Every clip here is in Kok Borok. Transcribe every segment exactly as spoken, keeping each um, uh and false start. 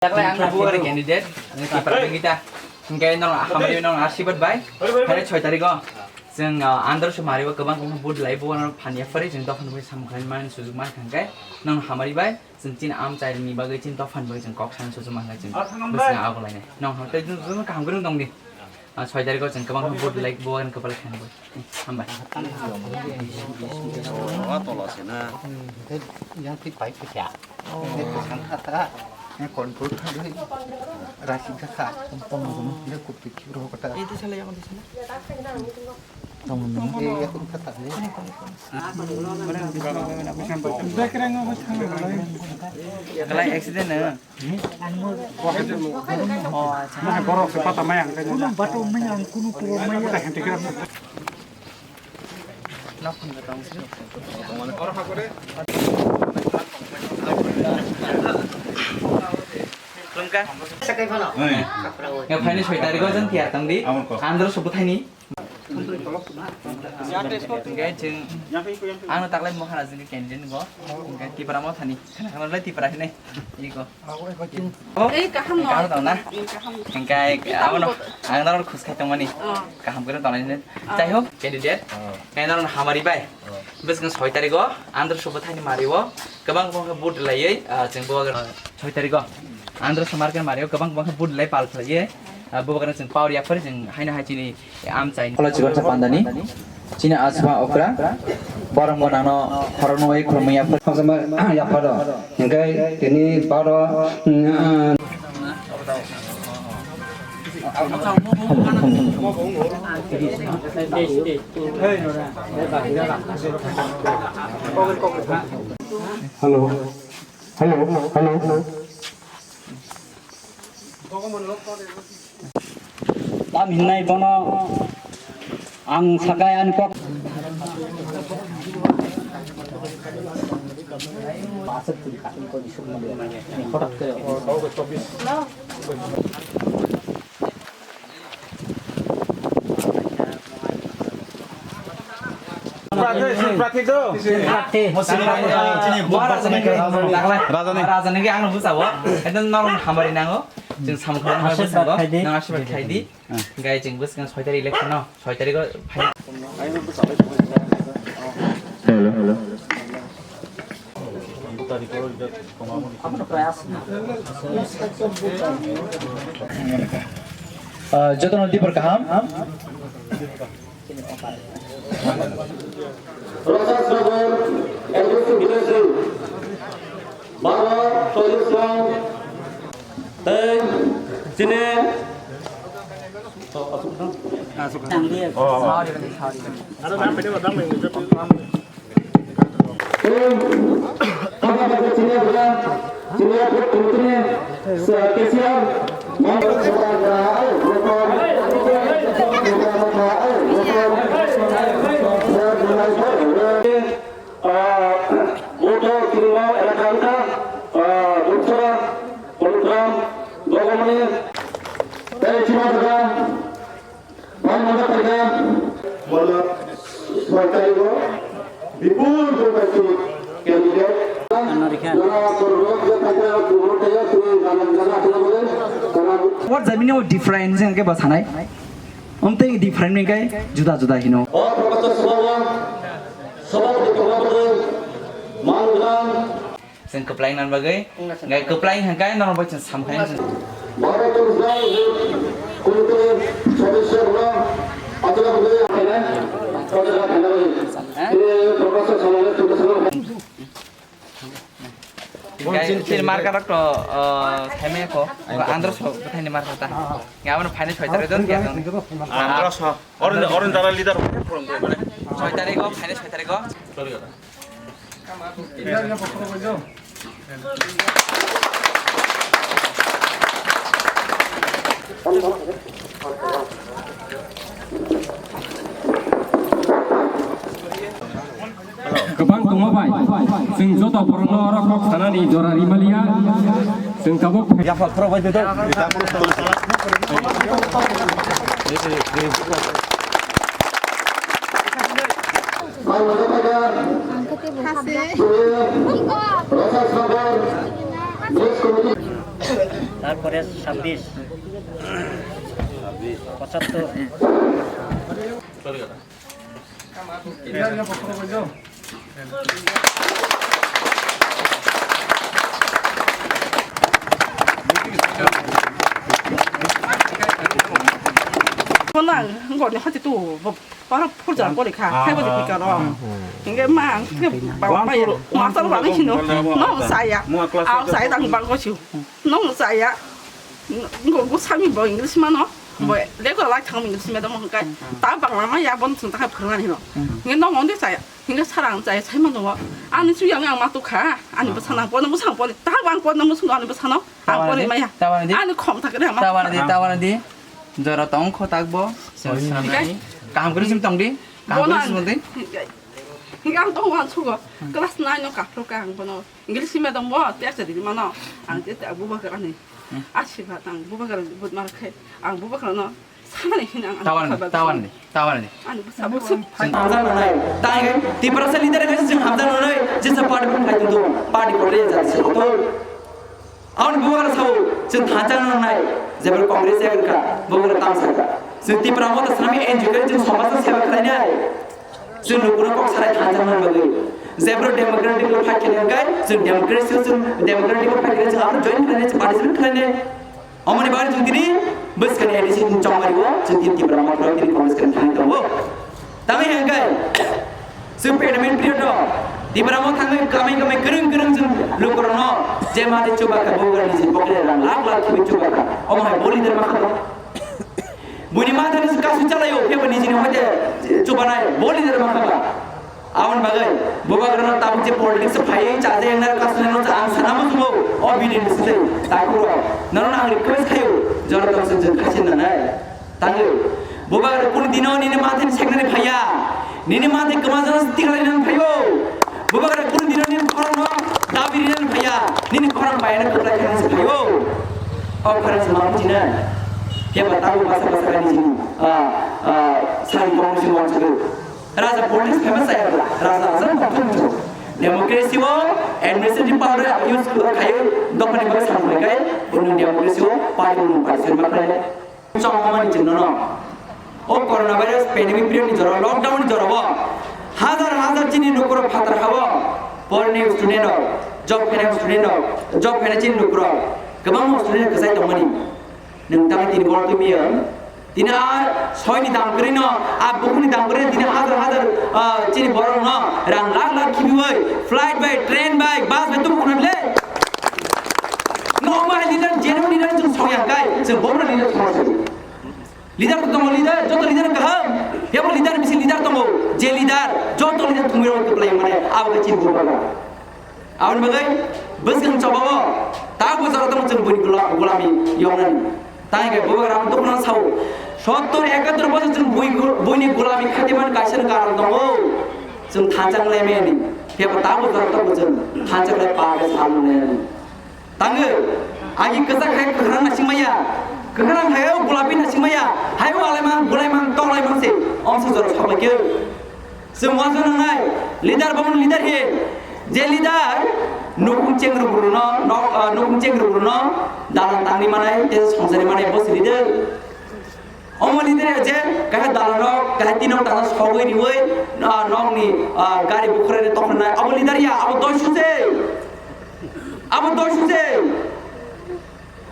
Taklai ang bubagra candidate, ang Tipra Dengita. Hingke nong hamari nong asibad bai. Hari soi tariko. Jeng, ah, andro se mario kebang kebang bud lai bubagra phan ya pari jeng dophano bai samkhlai man sujuk man hingke nong hamari bai. Jeng chin am chai ni bagwi chin dophano bai jeng kok san sujuk man jeng. Bwswng ago lainai. Nong hamte jeng kaham gurung tong di. Ah, soi tariko jeng kebang kebang bud lai bubagra kebal khan bai. Hambai. Yang ti pai kya? Ini pesan kata, ini kontur kali. Rasi kata. Ini kutu kiro kata. Itu salah yang di sana. Ini yang kata. Kalai accident na. Oh, acha. Borok se pata maya ang kanya. Kunu bato maya ang, kunu puro maya. Kata hente kira. Lengka. Hai. Ya, phaini soi tariko jeng tiyar tangdi. Amon ko. Andro se bwthaini. Hingke chwng ano taklai Maharaj ni candidate go. Hingke Tipra mo thani. Khana khana lai Tipra hinai. Iko. Ei, kaham no. Kaham tong na? Ei, kaham. Hingke abono ang nang khus khai tongmani. Oh. Kaham khe tong nai. Oh. Jai ho, candidate. Oh. Nang hamari bai. Oh. Bwswk soi tariko andro se bwthaini mario. Kwbang kwbang khe vote laiwi, ah, chwng bo soi tariko andro se market mario kwbang kwbang khe vote lai pal khlaiwi. Ah, bubagra chwng power yaphar chwng haino hai chini am chai. Kolo chikon sa pandani. Chini asma okra. Borong gonang no horong no ek khulumwi yaphar. Yaphar do. Hingke tini baro, mm, Hello. Hello. Hello. Tam hinai bono ang sakai ani kok. Rajani. Rajani ang busa bo. Itu norong hamari nango. Jeng samkhon busa bo. Nang asibad khai di. Gai jeng bus kan soi tarikh election no. Soi tarikh o phai. Hello, hello. Ah, jotono dibor kaham. Rosas Nagar, L P C village, baro, chollish rang, tei chini. Buto Kirima Elakanta, Butsara, Pondram, Gogomani, tei Chimataga, Bhai mada paida, mala sorkari bo bipul jora ki candidate. Jora korok je paida, dubur paida, tumi galang galang asal boleh, karena What the meaning of different? Jeng ke basanai. Omteng different ni kai juda juda hino. O professor Subhawa, Subhawa di Subhawa, Mangram, Chwng kwplai nang bagwi, hwnkhe kwplai hwnkhe norok bai chwng sam khai. Bharat Israel Committee sodosyo rok achana bagwi khaina, khaina bagwi. Tini professor samani professor. Hwnkhe chini marka rok to, uh, khaimaya kho, andro so bwthaini marka ta. Hwnkhe abono phainai soi tarikh don kya don. Andro so. Orange, orange dara leader. Soi tarikh o, phainai soi tarikh o. Kwbang tongma bai, chwng joto borokno oro kok sanani jora rimaliya, chwng tabuk. Ang khe tei bo. Rosas Nagar, Bridge Committee. তারপরে ছাব্বিশ, পঁচাত্তর। Bono ang goni hati tu, bo, para purja bori kha, hai bori pika ro. Inge ma ang ke ba pa ya, ma sar ba ni no, no saya, au saya tang ba ko chu, no saya. Ngo, ngo sami bo English mano. Bo lego lai thang English medium hwnkhe. Ta Bangla ma ya bon sung ta phwrwng ani no. Nge no ngonde chaya. Hinga sarang chaya sai mano wa. Ani su yang ang ma tu kha. Ani bwsa nang pono bwsa pono. Ta bang pono bwsa ani bwsa no. Ang pono maya. Ani khom thak re ma. Tawana di, tawana di. Jora tong kho tak bo. Sing sing nani. Kaham kri sing tong di. Kaham kri sing tong di. Hinga ang tong wan sugo. Class nine no ka pro ka ang bono. English medium bo te sa di mano. Ang te te abu ba ka ani. Asibad ang bubagra bud mar khe ang bubagrano samani hin ang Tawan, tawan, tawan. Ani busa busa. Hamjak nanai. Tai Tiprasa leader khe jeng hamjak nanai. Jesa party pun khai tu party kore jat se to. Aun bubagra sao jeng hamjak nanai. Jebel Congress ya ka bubagra tam sa ka. Jeng Tipra Motha Sanami N G O khe jeng somaj seba khlainai. Chwng nukuna kok sarai thansa man bagwi. Jebro democratic o fight khainai hwnkhe, chwng democracy o chwng democratic o fight khainai, chwng aro join khainai, chwng participate khainai. Omoni bagwi chwng tini bwskani A D C chwng chongmari o, chwng tini Tipra Motha o tini Congress kani thangwi tongo. Tangwi hwnkhe, chwng pandemic period o Tipra Motha thangwi kamai kamai kwrwng kwrwng chwng lukurokno je mari chubakha, bo kwrwng niji pocket rang lakh lakh khibwi chubakha. Omo hai bo leader ma kha. Buini mathani kasu chalaio, phiyaba nijini hoite chubanai, bo leader mankha ba. Aboni bagwi, bubagrano tabuk je politics o phaiwi chaja yangnai kasu nai no ang sana muchungo, o bini ni sitei, takhuro. Nono ang request khaio, jora tong se jeng khasin nanai. Tangwi, bubagra kunu dino nini mathani seknani phaiya. Nini mantwi kwmajano tikhlai nang phaio. Bubagra kunu dino nini khorokno dabi rina nang phaiya. Nini khorang bayana kwplai khe nang phaio. O khorang se ma bujina. Phiya ba tabuk basa basa kani jini. Ah, ah, sari kong si wan sari. Raja politics famous aya bla. Raja raja no thum thum. Democracy o administrative power use khai dophani bagwi samung khai. Unu democracy o party unu party ma khai. Chongmani chwngno no. O coronavirus pandemic period ni jora, lockdown ni jora o hajar hajar chini nukurok phatar hao, porni student rok, job khainai student rok, job khainai chini nukurok, kwbangma student kwchai tongmani. Nwng tamo tini borok twi miyung? Tini a soini dam kwrwi no, a bukhukni dam kwrwi tini hajar hajar, ah, chini borok no rang lakh lakh khibiwi flight bai, train bai, bus bai tubu khuna bile. No ma leader, genuine leader chwng song yang kai, chwng bobra leader song song. Leader to tongo leader, joto leader kaham. Yabo leader bisi leader tongo, je leader, joto leader thumwi rok kwplai mane, abo khe chini bubagra. Aboni bagwi bwskang chobao, ta bujaro tamo chwng buini gula-, gulami yoknani. Tangwi khe bubagra ang dukno sao, sottor ekattor bosor chwng bui gu-, buini gulami khatiman kaisa karon tongo, chwng thansa wnglaimani. Phiya bo ta bujaro tamo chwng thansa wnglaimani. Tangwi, agi kwchak hai kwkhwrang nasing maya, kwkhwrang hai o gulapi nasing maya, hai o alaimang, gulaimang, tonglaimang se, omsa jora soklaikhe. Chwng wansuknai, leader bo leader he, je leader, nukung cheng rwrwno, nok, ah, nukung cheng rwrwno, dalan tangwi manai, tei songsari manai, bo se leader. Omo leader ya je, kaisa dalan rok, kaisa tino tano sogwi riwi, ah, nokni, ah, gari bukhurani toknai. Abo leader ya, abo doi suje. Abo doi suje.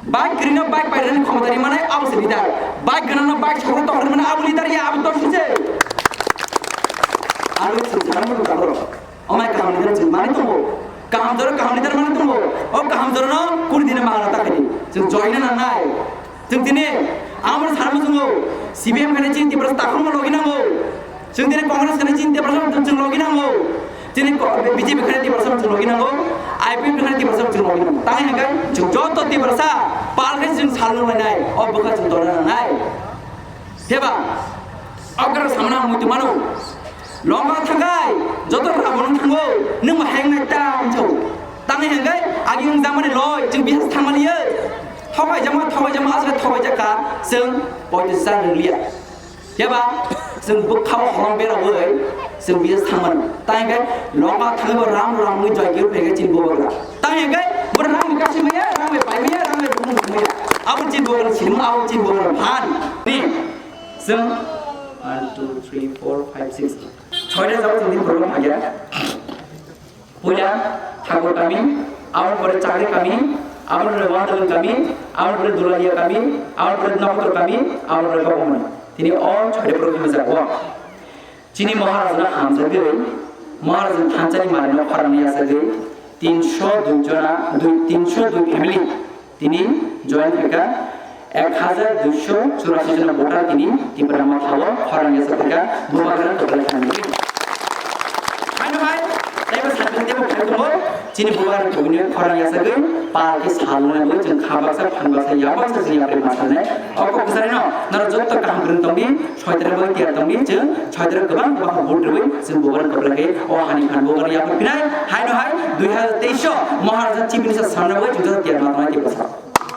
Bike kwrwino bike pairani khomotani manai, abo se leader. Bike gwnangno bike sogwi toknai manai, abo leader ya, abo doi suje. Aro se jora mo dalo. Omo hai kaham leader chwng manwi tongo. Kaham jora kaham leader manwi tongo. O kaham jorano kunu dino mangna ta khaidi. Chwng joina nangnai. Chwng tini amoni sana muchungo C P M khaina chini Tiprasa takhukno logi nango. Chwng tini Congress khaina chini Tiprasa chwng logi nango. Chini ko-, B J P khaina Tiprasa chwng logi nango. I P F khaina Tiprasa chwng logi nango. Tangwi hwnkhe chwng joto Tiprasa pal khe chwng sal nung lainai. O bwkha chwng tongna nangnai. Phiya ba, okra samana muitu mano. Longa thangai, joto rabo nung thango, nung ma heng nai ta hinjo. Tangwi henggai, agi wng jamani loi, chwng bihas thangmani ye. Thokai jama, thokai jama, aswk thokai jaka, chwng poito sa nung liya. Phiya ba, chwng bwkha o horong bera oi, chwng bihas thangmani. Tangwi henggai, longa thangwi bo ram ram mui joi gir phege chini bubagra. Tangwi henggai, bo ram kasi maya, ram bai pai maya, ram bai Abo chini borok ni sinimung, abo chini borok ni phan. Ni, chwng one, two, three, four, five, six. Soita jagao chwng tini borok phaiya. Puila Thakur kami, aboni pore Chakri kami, aboni pore Wangtalung kami, aboni pore Dulalia kami, aboni pore Nakotor kami, aboni pore Gopomoni. Tini o soita borok ni jaga o. Chini Maharajno hamjagwi, Maharajni thansa ni manwino khorang yasagwi, tinsho dui jona, dui, tinsho dui family tini join khaikha, ek hajar duisho churashi jona voter tini Tipra Motha o khorang yasakha, Bubagra kwplai kha. Haino hai, teibo sakni teibo khai tongo, chini Bubagra kubuni khorang yasagwi, pal khe salnai bo chwng kha baksa, phan baksa, yak baksa chini yapri ma salnai. O kok kwcharino, norok joto kaham kwrwng tongdi, soitwrwng bai tiyar tongdi, chwng soitwrwng kwbang kwbang vote rwui, chwng Bubagra kwplai khe, o hani phan Bubagra yapri phinai, haino hai, dui hajar teis o Maharaja Chief Minister sanrwui chwng joto tiyar ma tongnai teibo sa.